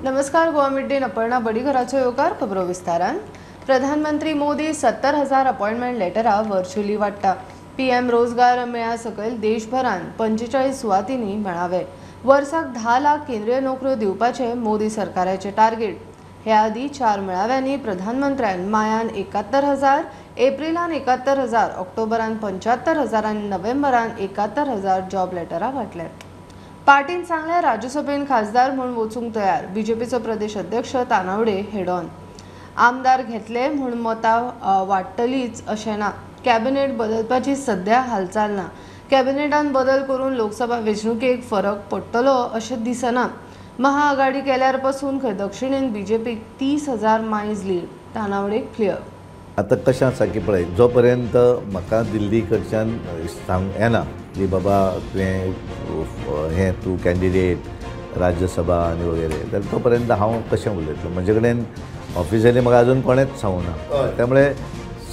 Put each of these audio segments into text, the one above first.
नमस्कार, गोवा मिड डेन अपर्णा बडीघराचो येवकार. खबरो विस्तारान. प्रधानमंत्री मोदी 70,000 अपॉइंटमेंट लेटरां व्हर्च्युअली वांट्टा. पीएम रोजगार मेळा सकयल देशभरान 45 सुवातींनी मेळावे. वर्साक 10 लाख केंद्रीय नोकऱ्यो दिवपाचें मोदी सरकाराचें टार्गेट. हे आदीं 4 मेळाव्यांनी प्रधानमंत्र्यान मायान 71,000, एप्रिलान 71,000, ऑक्टोबरान 75,000 आनी नोव्हेंबरान 71,000 जॉब लेटरां वांटल्यात. पार्टीन सांगलें राज्यसभेन खासदार म्हूण वचूंक तयार. बीजेपीचो प्रदेश अध्यक्ष तानावडे हेडॉन. आमदार घेतले म्हूण मतां वाडटलीच अशें ना. कॅबिनेट बदलपाची सद्या हालचाल ना. कॅबिनेटान बदल करून लोकसभा वेंचणुकेक फरक पडटलो अशें दिसना. महाआघाडी केल्यार पसून खंय दक्षिणेन बीजेपीक 30,000 मायज लीड. तानावडे क्लियर. आतां कशें आसा की पळय, जो पर्यंत म्हाका दिल्ली कडच्यान सांग येना की बाबा तुवें हें तूं कॅन्डिडेट राज्यसभा आनी वगैरे, तर तो पर्यंत हांव कशें उलयतलो. म्हजे कडेन ऑफिशियली म्हाका अजून कोणेंच सांगूना. त्यामुळे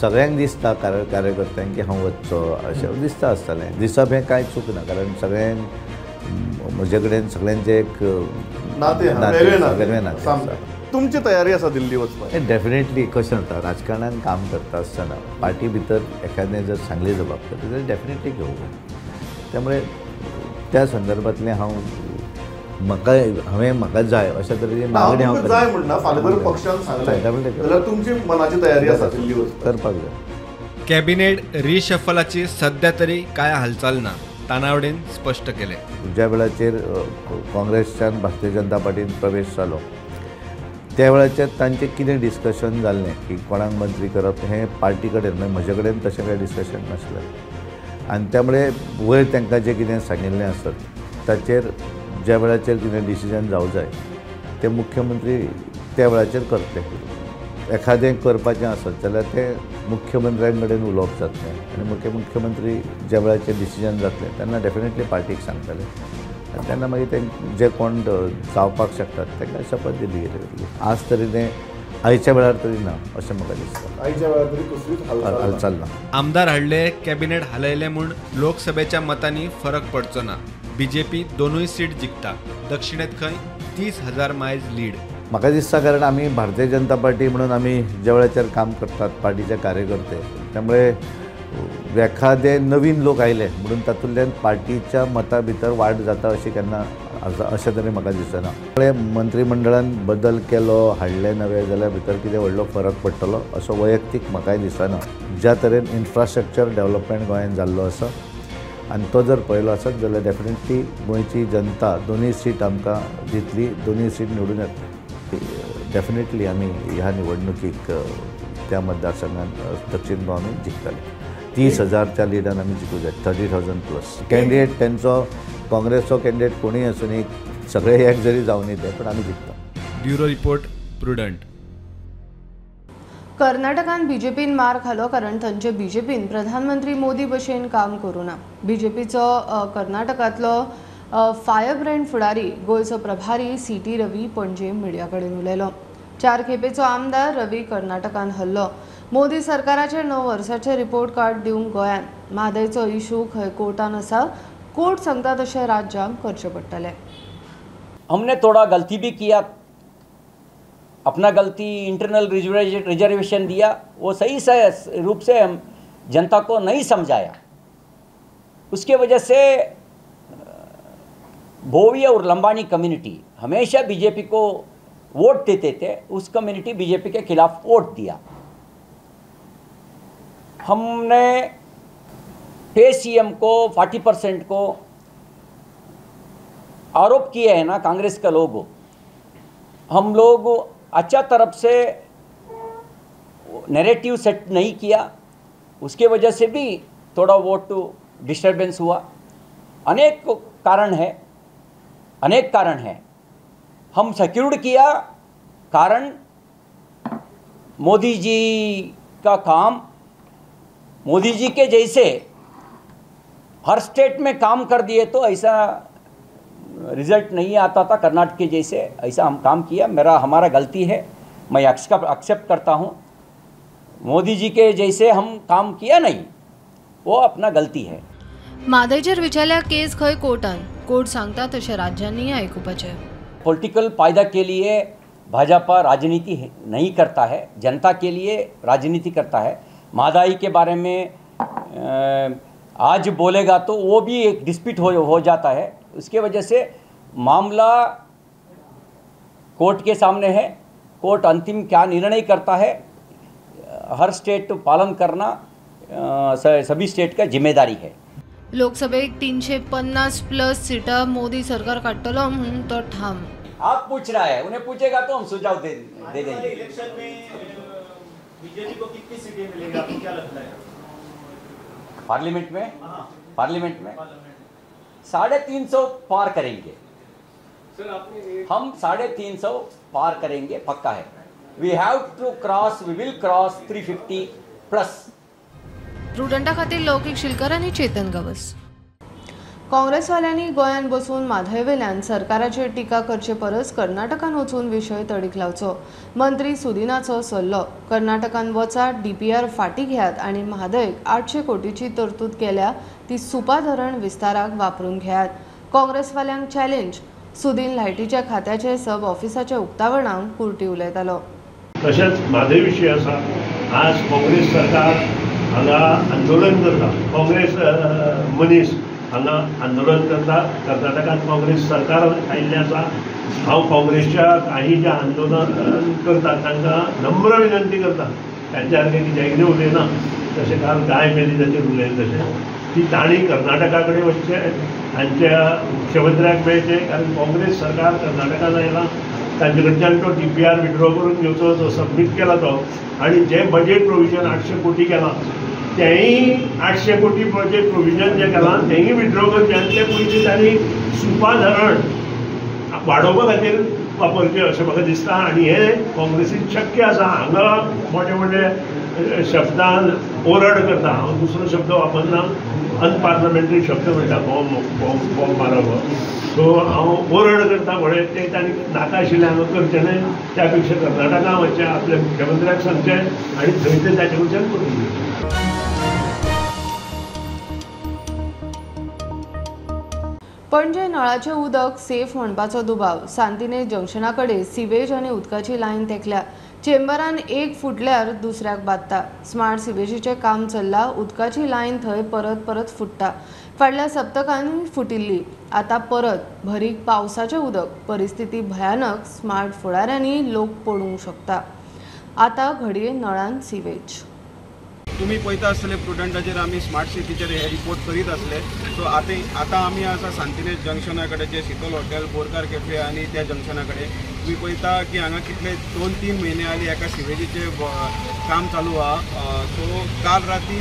सगळ्यांक दिसता कार्यकर्त्यांक की हांव वचचो अशें दिसता आसतलें. दिसप हें कांय चूक ना, कारण सगळ्यांक म्हजे कडेन सगळ्यांचें एक वेगळें नातें आसा. तुमची तयारी आसा दिल्ली वचपाक? डेफिनेटली. कशें जाता, राजकारणान काम करता आसतना पार्टी भितर एखादें जर सांगली जबाबदारी जाल्यार डेफिनेटली घेवंक जाय. त्यामुळे त्या संदर्भांतलें हांव म्हाका हांवें म्हाका जाय अशा तरेची मागणी हांव जाय म्हणना. फाल्यां जर पक्षान सांगलें जाल्यार तुमची मनाची तयारी आसा दिल्ली वचपाक करपाक जाय. कॅबिनेट रिशफलाची सध्या तरी काय हालचाल ना, तानावडेन स्पश्ट केलें. ज्या वेळाचेर काँग्रेसच्यान भारतीय जनता पार्टीन प्रवेश जालो त्या वेळाचेर तांचें कितें डिस्कशन जाल्लें की कोणाक मंत्री करप हें पार्टी कडेन, म्हणजे म्हजे कडेन तशें कांय डिस्कशन नासलें. आनी त्यामुळे वयर तांकां जें कितें सांगिल्लें आसत ताचेर ज्या वेळाचेर कितें डिसिजन जावं जाय तें मुख्यमंत्री त्या वेळाचेर करतले. एखादें करपाचें आसत जाल्यार तें मुख्यमंत्र्यां कडेन उलोवप जातलें आनी मुख्यमंत्री ज्या वेळाचेर डिसिजन जातलें तेन्ना डेफिनेटली पार्टीक सांगतले आनी तेन्ना मागीर ते जे कोण जावपाक शकतात तांकां शपथ दिली गेली. आज तरी तें आयच्या वेळार तरी ना अशें म्हाका दिसता. आयच्या वेळार तरी कसलीच हालचाल ना. आमदार हाडले, कॅबिनेट हालयलें म्हूण लोकसभेच्या मतांनी फरक पडचो ना. बीजेपी दोनूय सीट जिखता. दक्षिणेत खंय 30,000 मायज लीड. म्हाका दिसता कारण आमी भारतीय जनता पार्टी म्हणून आमी ज्या वेळाचेर काम करतात पार्टीचे कार्यकर्ते, त्यामुळे एखादे नवीन लोक आयले म्हणून तातूंतल्यान पार्टीच्या मता भितर वाड जाता अशी केन्ना अशें तरी म्हाका दिसना. त्यामुळे मंत्रिमंडळान बदल केलो हाडले नवे जाल्यार भितर कितें व्हडलो फरक पडटलो असो वैयक्तीक म्हाकाय दिसना. ज्या तरेन इन्फ्रास्ट्रक्चर डेवलपमेंट गोंयांत जाल्लो आसा आनी तो जर पळयलो आसत जाल्यार डेफिनेटली गोंयची जनता दोनूय सीट आमकां दितली, दोनूय सीट निवडून येतली. डेफिनेटली आमी ह्या निवडणुकीक त्या मतदारसंघात दक्षिण गोवा आमी जिखतले. 30,000च्या लिडान आमी जिखूं जाय. 30,000 प्लस कॅन्डिडेट तेंचो काँग्रेसचो कॅन्डिडेट कोणूय आसूं, सगळे एक जरी जावं ते, पण आमी जिखता. Bureau report, Prudent. कर्नाटकान बीजेपीन मार खालो कारण थंयचे बीजेपीन प्रधानमंत्री मोदी भशेन काम करूं ना. बीजेपीचो कर्नाटकांतलो फायर ब्रँड फुडारी गोंयचो प्रभारी सी.टी. रवी पणजे मिडिया कडेन उलयलो. 4 खेपेचो आमदार रवी कर्नाटकान हल्लो. मोदी सरकाराचे 9 वर्साचे रिपोर्ट कार्ड दिवंक गोंयान. म्हादयचो इशू खंय कोर्टान आसा, कोर्ट सांगता तशें राज्यांक करचें पडटलें. हमने थोड़ा गलती भी किया, अपना गलती इंटरनल रिजर्वेशन दिया, वो सही से रूप से हम जनता को नहीं समझाया. उसके वजह से भोवी और लंबानी कम्युनिटी हमेशा बीजेपी को वोट देते थे, उस कम्युनिटी बीजेपी के खिलाफ वोट दिया. हमने पे सीएम को 40% को आरोप किए हैं ना कांग्रेस का लोग. हम लोग अच्छा तरफ से नैरेटिव सेट नहीं किया, उसके वजह से भी थोड़ा वोट डिस्टर्बेंस हुआ. अनेक कारण है, अनेक कारण है. हम सिक्योर्ड किया कारण मोदी जी का काम, मोदी जी के जैसे हर स्टेट में काम कर दिए तो ऐसा रिजल्ट नहीं आता था कर्नाटक के जैसे. ऐसा हम काम किया, मेरा हमारा गलती है, मैं एक्सेप्ट करता हूँ. मोदी जी के जैसे हम काम किया नहीं, वो अपना गलती है. म्हादयचेर विचारल्या केस खंय कोर्टान, कोर्ट सांगता तशें राज्यांनी आयकुपाचें. पॉलिटिकल फायदा के लिए भाजपा राजनीति नहीं करता है, जनता के लिए राजनीति करता है। महदाई के बारे में आज बोलेगा तो वो भी एक डिस्प्यूट हो जाता है। उसके वजह से मामला कोर्ट के सामने है। कोर्ट अंतिम क्या निर्णय करता है, हर स्टेट पालन करना सभी स्टेट का जिम्मेदारी है। लोकसभेक 350 प्लस सीटा मोदी सरकार काडटलो म्हणून तो ठाम। आप पूछ रहा है, उन्हें पूछेगा तो हम सुझाव दे देंगे। इलेक्शन में बीजेपी को कितनी सीटें मिलेंगी, आपको क्या लगता है? पार्लियामेंट में, पार्लियामेंट में 350 पार करेंगे सर। आपने हम 350 पार करेंगे, पक्का है। We have to cross, we will cross 350 plus. प्रुडंटा खातीर लौकिक शिलकर आनी चेतन गवस। काँग्रेसवाल्यांनी गोंयांत बसून म्हादयवेल्यान सरकाराचेर टिका करचे परस कर्नाटकान वचून विशय तडीक लावचो, मंत्री सुदिनाचो सल्लो। कर्नाटकान वचात, डीपीआर फाटीं घेयात आनी म्हादयक 800 कोटीची तरतूद केल्या ती सुपा धरण विस्ताराक वापरून घेयात। काँग्रेसवाल्यांक चॅलेंज। सुदीन लायटीच्या खात्याचे सब ऑफिसाच्या उक्तावणाक कुर्टी उलयतालो। तशेंच म्हादय विशय आसा, आज काँग्रेस सरकार हांगा आंदोलन करता, काँग्रेस मनीस हांगा आंदोलन करता। कर्नाटकांत काँग्रेस सरकार आयिल्लें आसा। हांव काँग्रेसच्या काही जे आंदोलन करतात तांकां नम्र विनंती करता, तांच्या सारकें कित्याक कितें उलयना, तशें काल गाय मेली ताचेर उलयलें तशें की तांणी कर्नाटका कडेन वचचें, तांच्या मुख्यमंत्र्याक मेळचें, कारण काँग्रेस सरकार कर्नाटकान आयलां, तांचे कडच्यान तो DPR withdraw करून घेवचो जो सबमीट केला तो, आनी जें बजेट प्रोविजन 800 कोटी केलां तेंय 800 कोटी बजेट प्रोविजन जें केलां तेंय विड्रॉ करचें आनी ते पयशे तांणी सुपा धरण वाडोवपा खातीर वापरचें अशें म्हाका दिसता। आनी हें काँग्रेसीन शक्य आसा। हांगा मोठे मोठे शब्दान ओरड करता, हांव दुसरो शब्द वापरना, अनपार्लमेंटरी शब्द म्हणटा, बॉम्ब बॉम्ब बॉम्ब मारप, सो हांव ओरड करता म्हळें तें तांणी नाका आशिल्लें हांगा करचें न्हय, त्या पेक्षा कर्नाटका वचचें, आपल्या मुख्यमंत्र्याक सांगचें आनी थंय तें ताचे कडच्यान करून घेवचें। पणजे नळाचें उदक सेफ म्हणपाचो दुबाव। सांतिनेज जंक्शना कडेन सिवेज आनी उदकाची लायन तेंकल्या। चेंबरान एक फुटल्यार दुसऱ्याक बादता। स्मार्ट सिवेजीचें काम चल्लां, उदकाची लायन थंय परत परत फुट्टा। फाटल्या सप्तकांनी फुटिल्ली, आतां परत भरीक पावसाचें उदक। परिस्थिती भयानक। स्मार्ट फुडाऱ्यांनी लोक पडूंक शकता। आतां घडये नळान सिवेज। तुमी पळयता आसतले प्रुडंटाचेर आमी स्मार्ट सिटीचेर हे रिपोर्ट करीत आसले। सो आतां आमी आसा सांतिनेज जंक्शना कडेन, जे शितल हॉटेल, बोरकार कॅफे आनी त्या जंक्शना कडेन तुमी पळयता की हांगा कितले 2-3 म्हयने आदी एका सिवेजीचें काम चालू आहा। सो काल राती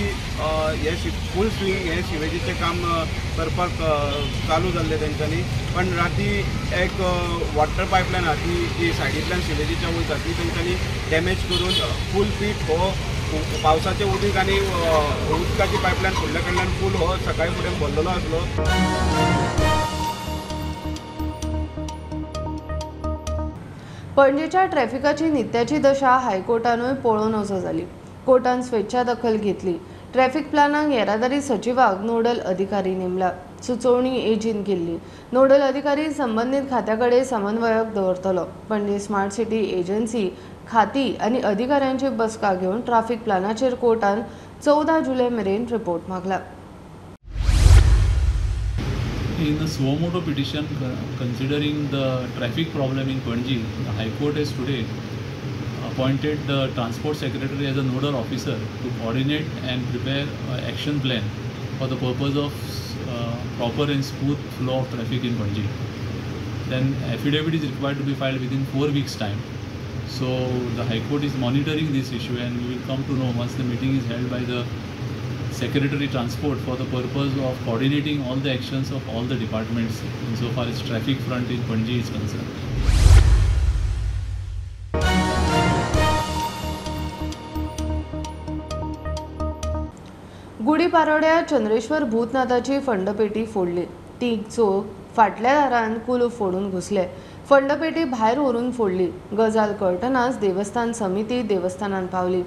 हे फूल स्विंग हे सिवेजीचें काम करपाक चालू जाल्लें तेंच्यांनी, पण राती एक वॉटर पायपलायन आहा ती जी सायडींतल्यान सिवेजीच्या वयता ती तेंच्यांनी डॅमेज करून फूल पीट हो पावसाचें उदीक आनी उदकाची पायपलायन फुडल्या कडल्यान फूल हो सकाळी फुडें भरलेलो आसलो। पणजेच्या ट्रॅफिकाची नित्याची दशा हायकोर्टानूय पळोवं नजो जाली। कोर्टान स्वेच्छा दखल घेतली। ट्रॅफिक प्लानाक येरादारी सचिवाक नोडल अधिकारी नेमला। सुचोवणी एजीन केल्ली। नोडल अधिकारी संबंदीत खात्या कडेन समन्वयक दवरतलो। पणजी स्मार्ट सिटी एजन्सी खाती आनी अधिकाऱ्यांची बसका घेवन ट्राफिक प्लानाचेर कोर्टान 14 जुलय मेरेन report मागला। In a suo motu petition considering the traffic problem in Panaji, the High Court has today appointed the Transport Secretary as a nodal officer to coordinate and prepare an action plan for the purpose of proper and smooth flow of traffic in Panaji. Then affidavit is required to be filed within 4 weeks' time. So the High Court is monitoring this issue and we will come to know once the meeting is held by the Secretary Transport for the purpose of coordinating all the actions of all the departments insofar as traffic front in Panaji is concerned. गुडीपारोड्या चंद्रेश्वर भूतनाथाची फंडपेटी फोडली। तीग चोग फाटल्या दारान कुलूप फोडून घुसले। फंडपेटी भायर व्हरून फोडली। गजाल कळटनाच देवस्थान समिती देवस्थानान पावली।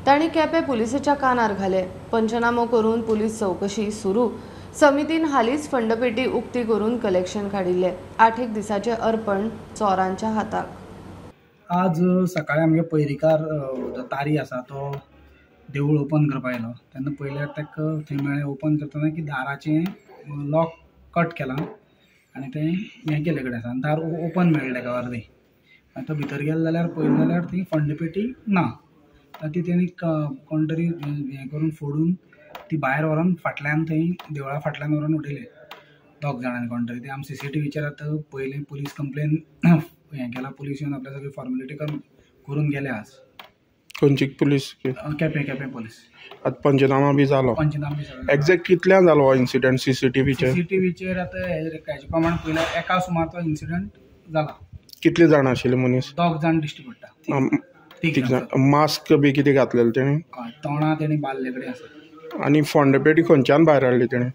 तांणी केपें पुलिसेच्या कानार घाले। पंचनामो करून पुलीस चवकशी सुरू। समितीन हालींच फंडपेटी उक्ती करून कलेक्शन काडिल्लें। 8 दिसाचें अर्पण चोरांच्या हाताक. आज सकाळी आमगे पैरीकार जो तारी आसा तो देवूळ ओपन करपाक आयलो तेन्ना पयल्यार ताका थंय मेळ्ळें ओपन करतना की दाराचें लॉक कट केलां आनी तें हें केल्ले कडेन आसा आनी दार ओपन मेळ्ळें ताका अर्दें. आनी तो भितर गेलो जाल्यार पळयलें जाल्यार ती फंड पेटी ना. ती तेणी कोण तरी हें करून फोडून ती भायर व्हरोन फाटल्यान थंय देवळा फाटल्यान व्हरोन उडयले दोग जाणांनी कोण तरी. ते आमी सीसीटीव्हीचेर आतां पयलें पुलीस कंप्लेन हें केला. पुलीस येवन आपल्या सगळी फॉर्मेलिटी करून गेले आज. खंयची पुलीस? केपें केपें पुलीस. आतां पंचनामा बी जालो? पंचनामा बी जालो. एग्जॅक्ट कितल्यान जालो हो इन्सिडंट? सीसीटीव्हीचेर सीसीटीव्हीचेर आतां हेजे प्रमाण पयल्यार एका सुमार तो इन्सिडंट जाला. कितले जाण आशिल्ले मनीस? दोग जाण दिश्टी पडटा. तीग जाण. मास्क बी कितें घातलेलें तेणी? तोंडा तेणी बाल्ले कडेन आसा. आनी फोंडपेटी खंयच्यान भायर हाडली तेणी?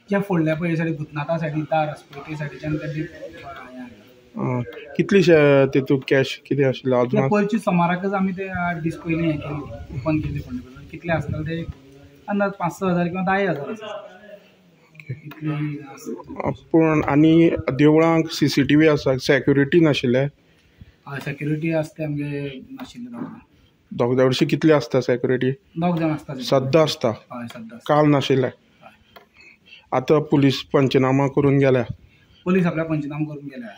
ज्या फोडल्या पळय सायडी भूतनाथा सायडीन दार आसा पळय ते सायडीच्यान तेणी. कितली तितूंत कॅश कितें आशिल्लें? अजून पयरचे सोमाराकच आमी ते 8 दीस पयलीं हें केल्ली ओपन केल्ली फोंडपेटी. कितले आसतले ते अंदाज 5-6 हजार किंवा 10 हजार आसा. पूण आनी देवळांक सीसीटीव्ही आसा, सेक्युरिटी नाशिल्ले? सेक्युरिटी आसता आमगे नाशिल्ले दोग जाण. हरशीं कितले आसता सेक्युरिटी? दोग जाण आसता सद्दां आसता. हय सद्दां. काल नाशिल्ले. आतां पुलीस पंचनामा करून गेल्या? पुलीस आपल्या पंचनामा करून गेल्या.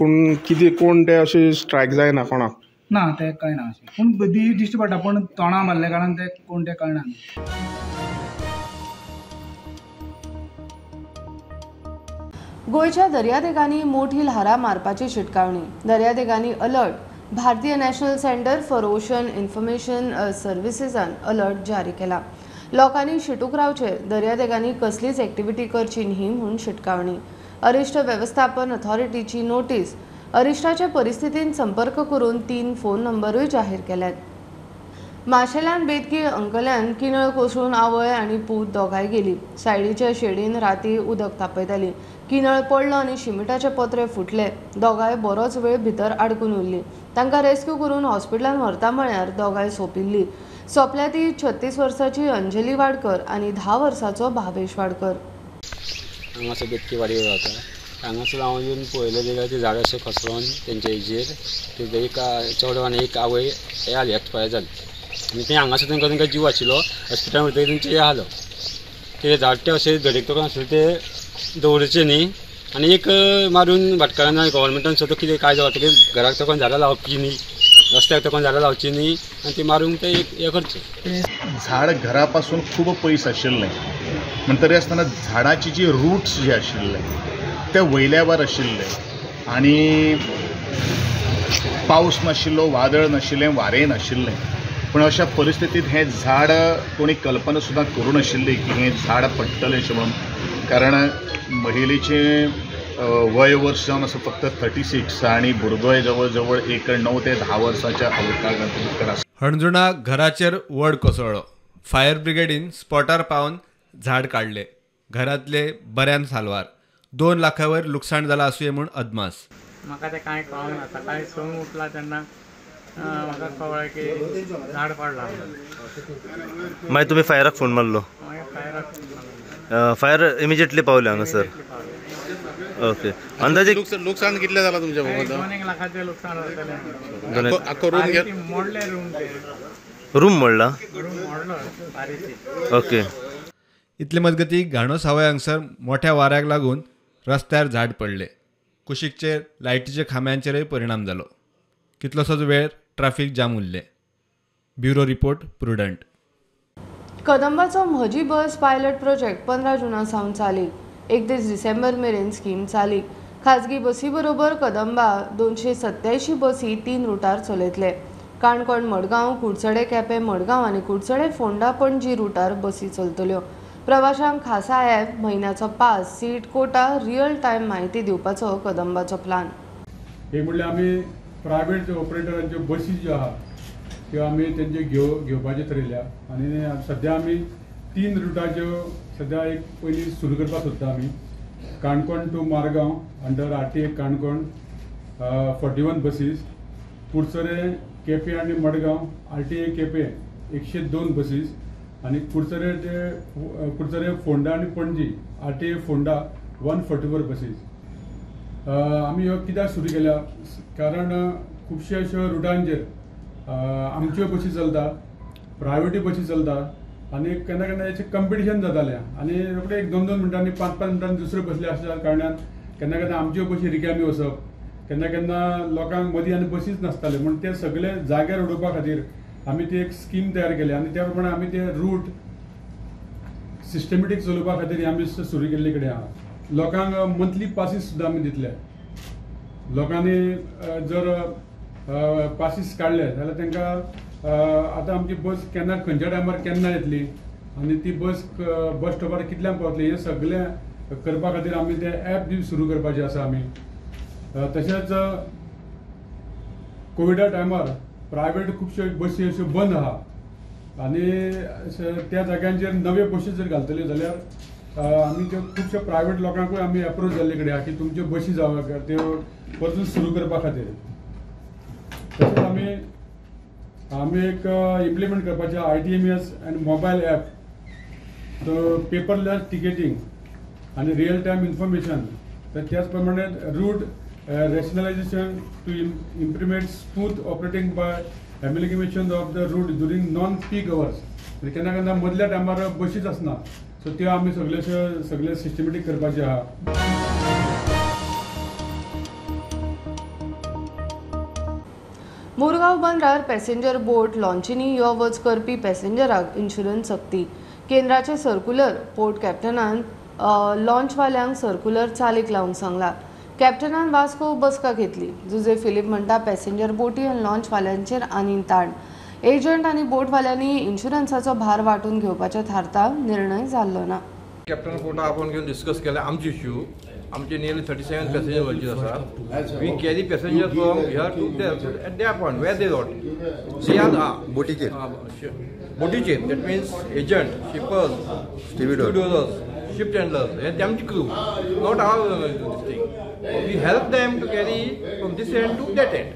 पूण कितें कोण ते अशें स्ट्रायक जायना कोणाक? ना ते कळना अशें, पूण दिश्टी पडटा. पूण तोंडा मारल्या कारणान ते कोण ते कळना. गोंयच्या दर्यादेगांनी मोठी ल्हारां मारपाची शिटकावणी. दर्यादेगांनी अलर्ट. भारतीय national centre for ocean information सर्विसेसान alert जारी केला. लोकांनी शिटूक रावचे, दर्यादेगांनी कसलीच एक्टिविटी करची न्ही म्हूण शिटकावणी. अरिश्ट वेवस्थापन अथॉरिटीची नोटीस. अरिश्टाचे परिस्थितीन संपर्क करून 3 फोन नंबरूय जाहीर केल्यात. माशेलान बेतकी अंकल्यान किनळ कोसळून आवय आनी पूत दोगांय गेली. सायडीच्या शेडीन राती उदक तापयताली. किनळ पडलो आनी शिमिटाचे पत्रे फुटले. दोगांय बरोच वेळ भितर आडकून उरली. तांकां रेस्क्यू करून हॉस्पिटलान व्हरता म्हळ्यार दोगांय सोंपिल्ली. सोंपल्या ती 36 वर्साची अंजली वाडकर आनी 10 वर्साचो भावेश वाडकर. हांगासर बेतकी वाडयेर रावता. हांगासर हांव येवन पळयलें जाल्यार ती झाडां अशें कोसळोन तेंच्या हेजेर ते एक चेडो आनी एक आवय हे जाली एक्सपायर जाली. आनी ते हांगासर तांकां तांकां जीव आशिल्लो. हॉस्पिटलान वयतकीर तेंचे हे आसलो ते झाड ते अशें धडीक तोंड आसलें ते दवरचें न्ही. आनी एक मारून भाटकारान गव्हर्मेंटान सुद्दां कितें कायदो हाडटा की घराक तोंड झाडां लावची न्ही, रस्त्याक तोंड झाडां लावची न्ही आनी ती मारूंक ते एक हें करचें. झाड घरा पासून खूब पयस आशिल्लें म्हण तरी आसतना झाडाची जी रूट्स जे आशिल्ले ते वयल्यावर आशिल्ले आनी पावस नाशिल्लो, वादळ नाशिल्लें, वारें नाशिल्लें. पूण अशा परिस्थितींत हें झाड कोणी कल्पना सुद्दां करूं नाशिल्ली की हें झाड पडटलें अशें म्हणून. कारण महिलेचें वय वर्स जावन आसा फक्त 36 आनी भुरगोय जवळ जवळ एक 9 ते 10 वर्साच्या अवकाशांत आसा. हणजुणा घराचेर वड कोसळ्ळो. फायर ब्रिगेडीन स्पॉटार पावन झाड काडले. घरांतले बऱ्यान साल्वार. 2 लाखां वयर लुकसाण जालां आसुये म्हूण अदमास. म्हाका तें कांय कळना. सकाळीं 6 उठला तेन्ना म्हाका कळ्ळें की झाड पडलां. मागीर तुमी फायराक फोन मारलो? मागीर फायराक फोन मारलो. फायर इमिजिएटली पावले हांगासर? ओके. अंदाजे लुकसाण कितलें जालां तुमच्या? 2 लाखाचें लुकसाण जातलें. आख्खो रूम मोडले? रूम रूम मोडला? रूम मोडलो. ओके. इतले मजगती घाणो सावय हांगसर मोठ्या वाऱ्याक लागून रस्त्यार झाड पडले. कुशीकचेर लायटीच्या खांब्यांचेरय परिणाम जालो. कितलोसोच वेळ ट्राफीक जाम उरलें. Bureau report, Prudent. कदंबाचो म्हजी बस पायलट प्रोजेक्ट 15 जुना सावन चालीक. 31 डिसेंबर मेरेन स्कीम चालीक. खाजगी बसी बरोबर कदंबा 287 बसी 3 रुटार चलयतले. काणकोण मडगांव, कुडचडे केपें मडगांव आनी कुडचडे फोंडा पणजी रुटार बसी चलतल्यो. प्रवाशांक खासा ॲप, म्हयन्याचो pass, seat quota, real time म्हायती दिवपाचो कदंबाचो प्लान. एक म्हणल्यार आमी प्रायवेट ऑपरेटरांच्यो बसी ज्यो आहा त्यो आमी तेंचे घेवपाचें थरयल्या आनी सद्या आमी 3 रुटाच्यो सद्या एक पयलीं सुरू करपाक सोदता आमी. Canacona to Margao under RTA Canacona 41 buses, Curchorem Quepem आनी मडगांव RTA Quepem 102 buses आनी कुडचडे ते कुडचडे फोंडा आनी पणजी RTA Ponda 144 buses. आमी ह्यो कित्याक सुरू केल्या, कारण खुबशे अश्यो रुटांचेर आमच्यो बशी चलता, प्रायवेटूय बशी चलता आनी केन्ना केन्ना हेचें कंपिटिशन जातालें आनी रोखडें एक 2-2 मिनटांनी 5-5 मिनटांनी दुसऱ्यो बसले आसल्या कारणान केन्ना केन्ना आमच्यो बशी रिकामी वचप, केन्ना केन्ना लोकांक मदीं आनी बशीच नासताल्यो. म्हूण ते सगळे जाग्यार उडोवपा खातीर आमी ती एक स्कीम तयार केली आनी त्या प्रमाणे आमी ते रूट सिस्टमॅटीक चलोवपा खातीर आमी सुरू केल्ले कडेन आहा. लोकांक मंथली पासीस सुद्दां आमी दितले. लोकांनी जर पासीस काडले जाल्यार तांकां आतां आमची बस केन्ना खंयच्या टायमार केन्ना येतली आनी ती बस बस स्टॉपार कितल्यांक पावतली हें सगळें करपा खातीर आमी ते एप बी सुरू करपाचें आसा आमी. तशेंच कोविडा टायमार प्रायवेट खुबश्यो बसी अश्यो बंद आहा आनी त्या जाग्यांचेर नव्यो बशी जर घालतल्यो जाल्यार आमी त्यो खुबश्या प्रायवेट लोकांकूय आमी एप्रोच जाल्ले कडेन आहा की तुमच्यो बशी जावं त्यो परतून सुरू करपा खातीर. तशेंच आमी एक इम्प्लिमेंट करपाचें ITMS आनी मोबायल एप, पेपरलेस टिकेटींग आनी रियल टायम इन्फॉर्मेशन, तर त्याच प्रमाणे route rationalisation to implement smooth operating by amalgamation of the route during non peak hours. केन्ना केन्ना मदल्या टायमार बशीच आसना, सो त्यो आमी सगळे सिस्टमॅटीक करपाचे आहा. मुरगांव बंदरार पॅसेंजर बोट लॉन्चींनी यो वच करपी पॅसेंजराक इन्शुरन्स सक्ती. केंद्राचे सर्क्युलर पोर्ट कॅप्टनान लॉन्चवाल्यांक सर्क्युलर चालीक लावंक सांगला. कॅप्टनान वास्को बसका घेतली. जुजे फिलीप म्हणटा पॅसेंजर बोटी आनी लॉन्चवाल्यांचेर आनी ताण. एजंट आनी बोटवाल्यांनी इन्शुरन्साचो भार वांटून घेवपाचें थारता निर्णय जाल्लो ना. कॅप्टन पोर्टा आपोवन घेवन डिस्कस केले आमचे इश्यू. आमचे नियरली 37 पॅसेंजर वरचे आसा. We carry passenger from here to there at their point where they got they are बोटीचेर बोटीचेर that means agent, shippers, stevedores, ship handlers हे तेमची crew, not our this thing. We help them to carry from this end to that end.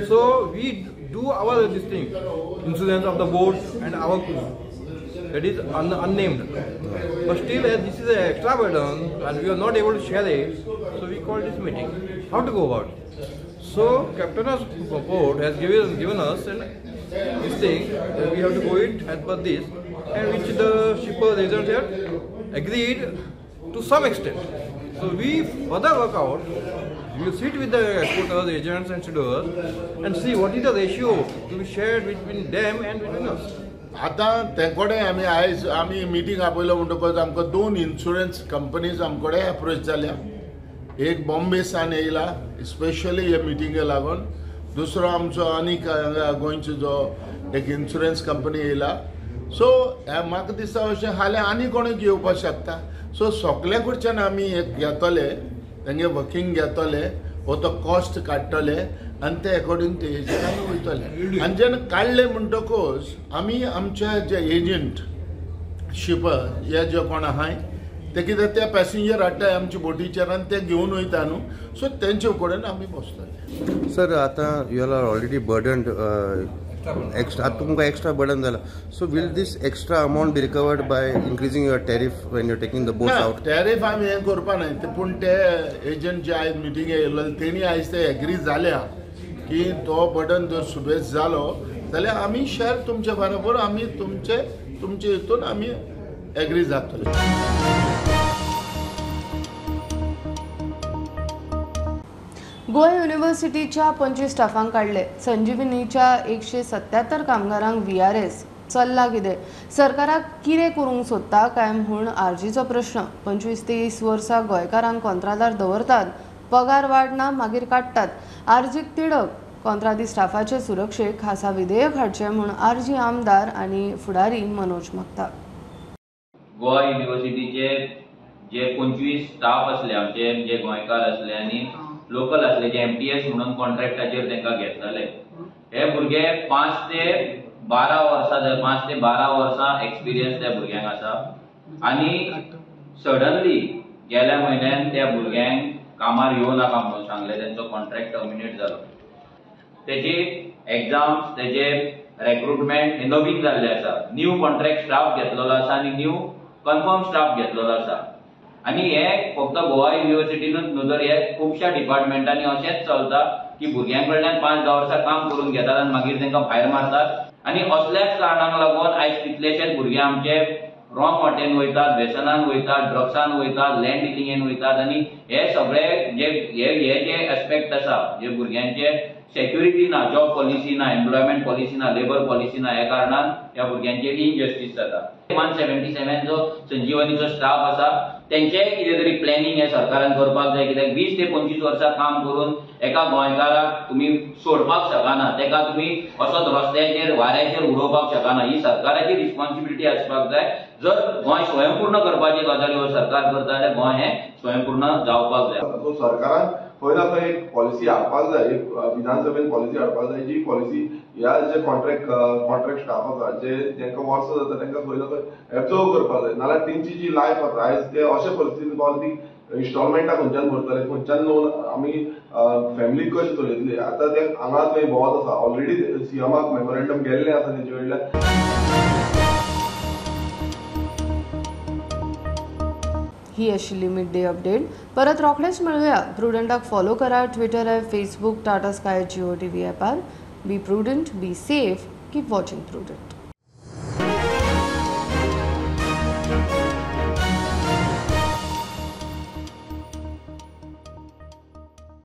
So we do our this thing, insurance of the boat and our crew, that is unnamed. But still, as this is an extra burden and we are not able to share it, so we called this meeting. How to go about it? So Captain of Port has given us this thing that we have to go it as per this, and which the shipper agents have agreed to some extent. So we further work out. We will sit with the exporters, agents and stevedores and see what is the ratio to be shared between them and between us. आतां ते कडेन आमी आयज आमी meeting आपयलो म्हणटकच आमकां 2 insurance companies आमचे कडेन एप्रोच जाल्या. एक बॉम्बे सान येयला स्पेशली हे मिटिंगे लागून, दुसरो आमचो आनीक हांगा गोंयचो जो एक इन्शुरन्स कंपनी येयला. सो म्हाका दिसता अशें हाल्यां आनी कोणूय येवपाक शकता. सो सगल्या कडच्यान आमी एक घेतले, तेंगे वर्कींग घेतले, हो तो कॉस्ट काडटले आनी ते एकॉर्डिंग ते एजंट आमी वयतले. आनी जेन्ना काडले म्हणटकूच आमी आमचे जे एजंट शिपर हे जे कोण आहाय ते कितें ते पॅसेंजर हाडटाय आमचे बोटीचेर आनी ते घेवन वयता न्हू, सो तेंचे कडेन आमी बसतले. सर आतां you are already burdened extra, तुमकां एक्स्ट्रा बर्डन जाला, so will this extra amount be recovered by increasing your tariff when you taking the boats out? Tariff आमी हें करपा न्हय, पूण ते एजंट जे आयज मिटिंगे येयल्ले तेणी आयज ते एग्री जाल्या की तो बर्डन जर सुबेज जालो जाल्यार आमी शेअर तुमचे बरोबर आमी तुमचे तुमचे हितून आमी एग्री जातले. गोवा युनिव्हर्सिटीच्या 25 स्टाफांक काडले. संजीवनीच्या 177 कामगारांक VRS चल्ला कितें, सरकाराक कितें करूंक सोदता काय म्हूण आरजीचो प्रश्न. 25-30 वर्सां गोंयकारांक कोंत्रादार दवरतात, पगार वाडना मागीर काडटात. आरजीक तिडक. कोंत्रादी स्टाफाचे सुरक्षेक खासा विधेयक हाडचें म्हूण आरजी आमदार आनी फुडारी मनोज मागता. गोवा युनिव्हर्सिटीचे जे 25 स्टाफ आसले आमचे, जे गोंयकार आसले आनी लोकल आसले, जे MTS म्हणून कॉन्ट्रॅक्टाचेर तांकां घेतलेले, हे भुरगे 5 ते 12 वर्सां, 5 ते 12 वर्सां एक्सपिरियन्स त्या भुरग्यांक आसा. आनी सडनली गेल्या म्हयन्यान त्या भुरग्यांक कामार येवं नाका म्हणून सांगलें, तेंचो कॉन्ट्रॅक्ट टर्मिनेट जालो. तेजी एग्जाम्स, तेजे रेक्रुटमेंट हे नवीन जाल्ले आसा. न्यू कॉन्ट्रॅक्ट स्टाफ घेतलेलो आसा आनी न्यू कन्फर्म स्टाफ घेतलेलो आसा. आनी हे फक्त गोवा युनिवर्सिटीनूच न्हू तर हे खुबश्या डिपार्टमेंटांनी अशेंच चलता की भुरग्यां कडल्यान 5-10 वर्सां काम करून घेतात आनी मागीर तांकां भायर मारतात. आनी असल्याच कारणांक लागून आयज कितलेशेच भुरगे आमचे रॉंग वाटेन वयतात, व्यसनान वयतात, ड्रग्सान वयतात, लँड डिलिंगेन वयतात. आनी हे सगळे जे हे जे एस्पेक्ट आसा, जे भुरग्यांचे सेक्युरिटी ना, जॉब पॉलिसी ना, एम्प्लॉयमेंट पॉलिसी ना, लेबर पॉलिसी ना, ह्या कारणान ह्या भुरग्यांचेर इनजस्टीस जाता. 177 जो संजीवनीचो स्टाफ आसा तेंचेय कितें तरी प्लॅनिंग हे सरकारान करपाक जाय, कित्याक 20 ते 25 वर्सां काम करून एका गोंयकाराक तुमी सोडपाक शकना, तेका तुमी असोच रस्त्याचेर वाऱ्याचेर उडोवपाक शकना. ही सरकाराची रिस्पॉन्सिबिलिटी आसपाक जाय. जर गोंय स्वयंपूर्ण करपाची गजाल हो सरकार करता जाल्यार गोंय हें स्वयंपूर्ण जावपाक जाय. सो सरकारान खंय ना खंय एक पॉलिसी हाडपाक जाय, एक विधानसभेन पॉलिसी हाडपाक जाय, जी पॉलिसी ह्या जे कॉन्ट्रॅक्ट स्टाफ आसा जे जांकां वर्सां जाता तांकां खंय ना खंय एब्जॉर्व करपाक जाय. नाल्यार तेंची जी लायफ आसा आयज ते अशे परिस्थितीन पावले ती इन्स्टॉलमेंटां खंयच्यान भरतले, खंयच्यान लोन आमी फॅमिलीक कशें चलयतले. आतां ते हांगा थंय भोंवत आसा. ऑलरेडी सीएमाक मेमोरेंडम गेल्लें आसा तेजे कडल्यान. ही आशिल्ली मिड डे अपडेट. परत रोखडेच मेळुया. प्रुडंटाक फॉलो करा Twitter, Facebook, Tata Sky, Jio TV ॲपार. Be prudent, be safe, keep watching Prudent.